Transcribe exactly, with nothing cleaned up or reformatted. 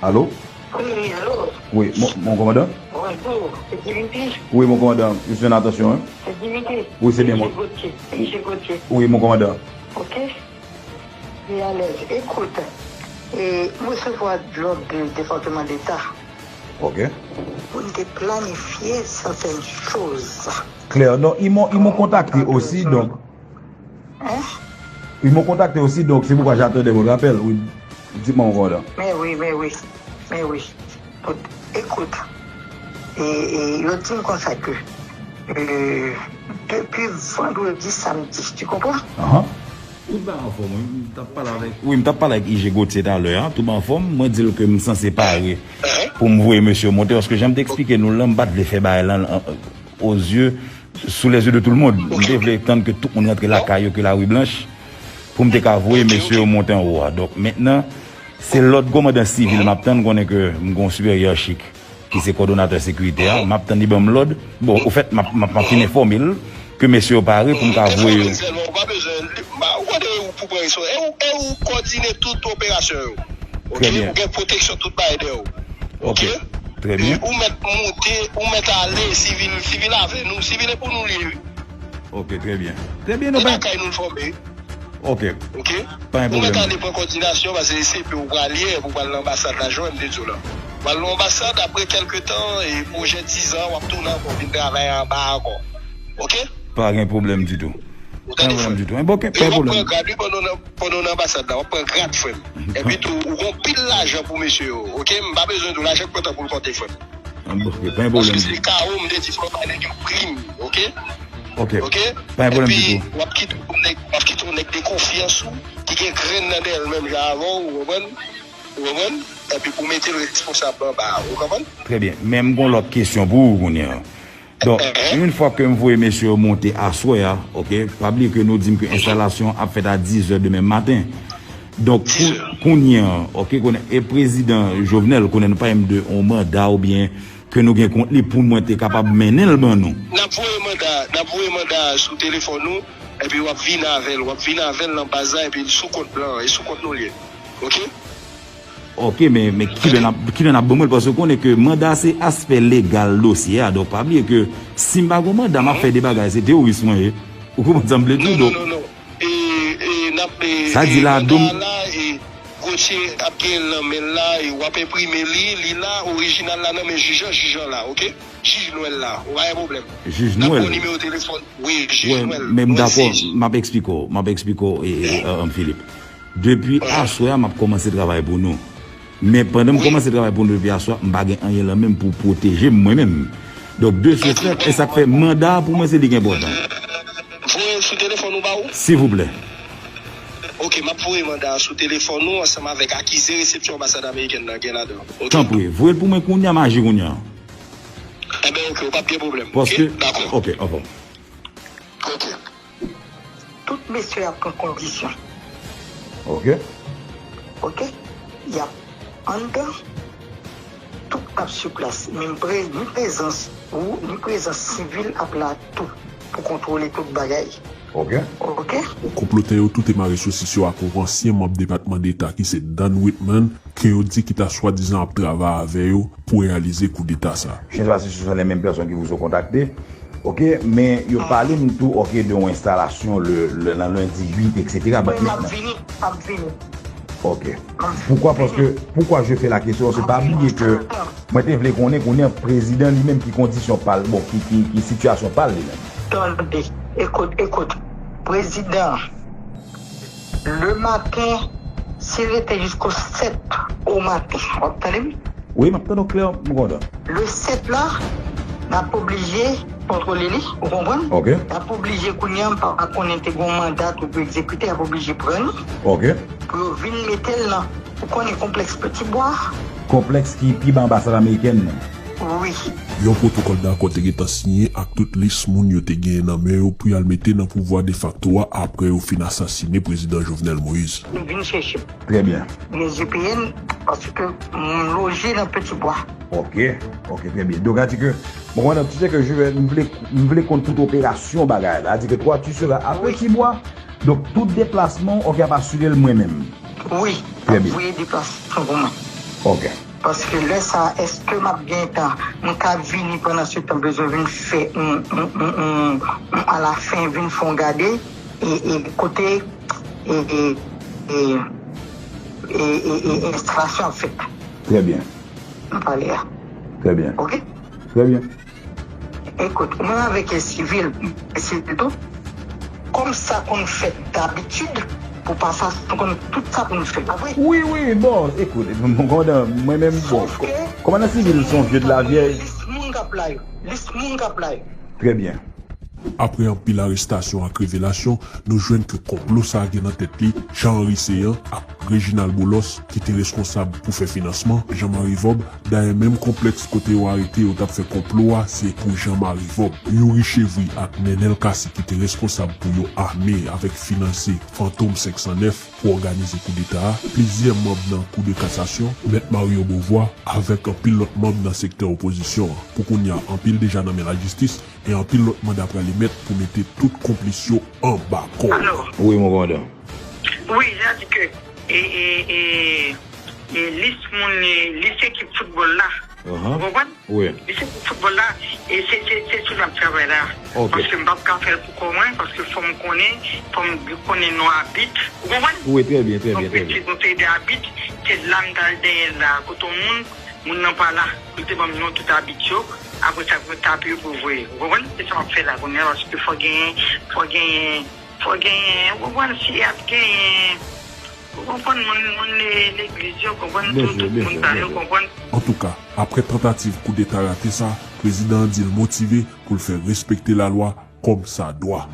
Alo? Wi, alo. Wi, mon, mon kòmandan? Bonjou, se Dimitri? Wi, mon kòmandan, je suis en attention, hein? Se Dimitri? Wi, se byen mwen. Wi, mon kòmandan. Ok. Li alèz. Ekout, e, m resevwa lòd de Depatman Deta. Ok. Pou n te planifye sètèn choz. Klè, non, ils m'ont, ils m'ont contacté aussi, donc. Hein? Ils m'ont contacté aussi, donc c'est pourquoi j'attendais votre appel. Oui, dites-moi mon kòmandan. Men wi, men wi, men wi. Tout, ekout, e, e, yo di m konsa ke, e, depi vandredi, samdi, tu comprends? Ahan. Tout ba anfòm, wi. M t ap pale avèk, wi, m t ap pale avèk I G Gauthier talè a, tout ba anfòm. Mwen di l ke m sanse pare pou m voye mesye yo monte, paske jan m te eksplike nou l lan, m pa t vle fè bagay lan, euh, aux yeux, sous les yeux de tout le monde. M te vle tann ke tout moun rantre lakay yo, ke lari blanch, pou m te ka voye mesye yo monte anwo a. Donk, mentnan, se lòd kòmandan sivil m ap tann, konnen ke m gen yon siperyè chik ki se kòdonatè sekirite a, m ap tann li ban m lòd. Bon, ofèt, m ap, m ap, m ap fin enfòme l ke mesye yo pare pou m ka voye yo. Sèlman, ou pa bezwen, ou pa, ou konnen ou pou pran risò. E ou, e ou kòdine tout operasyon yo. Ok? Trè byen. Ou gen pwoteksyon tout bagay dèyè w. Ok? Trè byen. E ou mèt monte, ou mèt ale, sivil, sivil avè nou, sivil e pou nou li ye, wi. Ok, trè byen. Trè byen, nou pa. E lakay nou l fòme. Ok. Ok? Pa gen pwoblèm. Ou mèt ale pran kòdinasyon, paske se C P ou pral ye, pou pral nan anbasad la, jan m te di w la. Ou pral nan anbasad, apre kèlke tan, e pwojè diz an, w ap tounen ankò, vin travay anba ankò. Ok? Pa gen pwoblèm ditou. Ou tande, frè m? Pa gen pwoblèm ditou. Enben, ok, pa gen pwoblèm. E w ap pran grad, wi, pandan w nan anbasad la, w ap pran grad, frè m. Epi tou, ou gon pil lajan pou mesye yo, ok? M pa bezwen di w lajan k pran tan pou l konte, frè m. Ok, pa gen pwoblèm. Paske se kawo, m te di, fò w bay nèg yo prim, ok? Ok. Ok? Pa gen pwoblèm ditou. Epi, w ap kite yon nèg, w ap kite yon nèg de konfyans ou, ki gen grenn nan dèyè l menm jan avè w, ou konprann? Ou konprann? Epi pou mete l responsab anba a, ou konprann? Trè byen. Men m gon lòt kesyon pou ou kounye a. Donk, yon fwa ke m voye mesye yo monte aswè a, ok, pa bliye ke nou di m ke enstalasyon an ap fèt a diz è demen maten. Donk, kou-, kounye a, ok, konnen, e prezidan Jovenel, konnen nou pa menm de yon manda oubyen ke nou gen kont li pou mwen te kapab mennen l ban nou. N ap voye manda, n ap voye manda sou telefòn ou, epi w ap vin avè l, w ap vin avè l nan baz la, epi l sou kont blan an, e sou kont nou l ye. Ok? Ok, men, men kilè n ap, kilè n ap ban mwen l, paske w konnen ke manda se aspè legal dosye a, donk pa bliye ke si m pa gen manda, m ap fè de bagay, se teworis mwen ye. Ou konprann sa m vle di w, donk. Non, non, non, non. E, e, n ap, e, sa di e, la, manda dom- la, e, Gauthier ap gen l nan men l la, e, w ap enprime li, li la, orijinal la nan men jij an, jij an la, ok? Jij Nwèl la, ou pa gen pwoblèm. Jij Nwèl. N ap ba w nimewo telefòn, wi, jij Nwèl. Men m dakò, m ap eksplike w, m ap eksplike w, e, e, e, Philippe. Depi aswè a, m ap kòmanse travay pou nou. Men pandan m kòmanse travay pou nou depi aswè a, m pa gen anyen lan menm pou pwoteje m mwen menm. Donk, de ce fait, e sa k fè manda a pou mwen se li ki enpòtan. Voye l sou telefòn ou ba ou? Silvouplè. Ok, m ap voye manda a sou telefòn ou ansanm avèk akize resepsyon anbasad amerikèn nan gen ladan. Ok? Tanpri, voye l pou mwen kounye a, m aji kounye a. Enben, ok, ou p ap gen pwoblèm. Paske, ok, dakò. Ok, anfòm. Ok. Tout mesye ap pran kondisyon. Ok. Ok. Y ap anndan, tout ap sou plas. Menm pre-, ni prezans ou, ni prezans sivil ap la tou pou kontwole tout bagay. Ok. Ok. Konplotè yo tou te mare sosis yo ak yon ansyen manm Depatman Deta ki se Dan Whitman, ke yo di ki ta swadizan ap travay avè yo pou reyalize koudeta sa. Je ne sais pas si ce sont les mêmes personnes qui vous ont contacté. Ok, men yo pale m tou, ok, de yon enstalasyon le, le, nan lendi uit, et cetera. But wi, m ap vini, m ap vini. Ok. Poukwa, paske, poukwa je fais la question, se pa bliye ke mwen te vle konnen, konnen prezidan li menm ki kondisyon pa l, bon, ki, ki, ki sitiyasyon pa l li menm. Tande, ekout, ekout. Prezidan, le maten, si l rete jisko sèt o maten, w ap tande m? Wi, m ap tande w klè, m kontan. Le sèt la, n ap oblije kontwole li, ou konprann? Ok. N ap oblije kounye a, m pa konnen te gon manda tou pou egzekite, y ap oblije pran li. Ok. Pou yo vin mete l nan, ou konnen konplèks Peti Bwa. Konplèks ki pi ba anbasad amerikèn nan. Wi. Yon pwotokòl dakò te gentan siyen ak tout lis moun yo te genyen nan men yo pou y al mete nan pouvwa defakto a apre yo fin asasine prezidan Jovenel Moïse. Yo vin chèche m. Trè byen. Gen G P N, paske m loje nan Peti Bwa. Ok, ok, trè byen. Donk, sa di ke, bon, mwen, tu sais que je vais, m vle, m vle konn tout operasyon bagay la. Sa di ke toi, tu seras à Petit Bois. Donk, tout deplasman, ok, ap asire l mwen menm. Wi. Trè byen. Voye deplasman pou mwen. Ok. Paske lè sa, èske m ap gen tan, m ka vini pandan se tan, bezwen vin fè, m, m, m, m, m, alafen, vin fè yon gade, e, e kote, e, e, e, e, e, e enstalasyon ap fèt. Trè byen. M pale a. Trè byen. Ok? Trè byen. Ekout, mwen avèk sivil, sivil tou, kòm sa konn fèt dabitid, pou pa sa, nou konn tout sa konn fèt, pa vre? Wi, wi, bon, ekout, mwen menm, bon, kòmandan sivil se yon vye de la vyèj. Lis moun k ap la yo, lis moun k ap la yo. Trè byen. Apre anpil arestasyon ak revelasyon, nou jwenn ke konplo sa a gen nan tèt li Jean Henry Céant ak Reginald Boulos, ki te reskonsab pou fè finansman Jean Marie Vob. Dayè, menm konplèks kote yo arete yo t ap fè konplo a, se pou Jean Marie Vob. Youri Chevry ak Nenel Cassy, ki te reskonsab pou yo ame avèk finanse Fantom senk san nèf pou òganize koudeta a, plizyè manm nan Kou de Kasasyon, Mèt Mario Beauvoir, avèk anpil lòt manm nan sektè opozisyon an. Pou kounye a, anpil deja nan men lajistis, e anpil lòt manda prale mèt pou mete tout konplis yo anba kò. Alo. Wi, mon kòmandan. Wi, sa di ke, e, e, e, e lis moun, e, lis ekip foutbòl la. Ou konprann? Wi. Lis ekip foutbòl la, e se, se, se sou l ap travay la. Ok. Paske m p ap ka fè l pou kò mwen, paske fò m konnen, fò m konnen non abit. Ou konprann? Wi, trè byen, trè byen, trè byen. Yon seri de abit, se la m t al dèyè l la, kote yon moun, moun nan pa la, pou l te ban m non tout abit yo, apre sa pou yo tape yo pou yo voye. Ou konprann? Se sa m ap fè la kounye a, paske fò genyen, fò genyen, fò genyen, ou konprann, si y ap genyen, ou konprann, moun, moun le-, legliz yo, konprann, tout, tout moun sa yo, konprann. Antouka, apre tantativ koudeta rate sa, prezidan an di l motive pou l fè respekte lalwa kòmsadwa.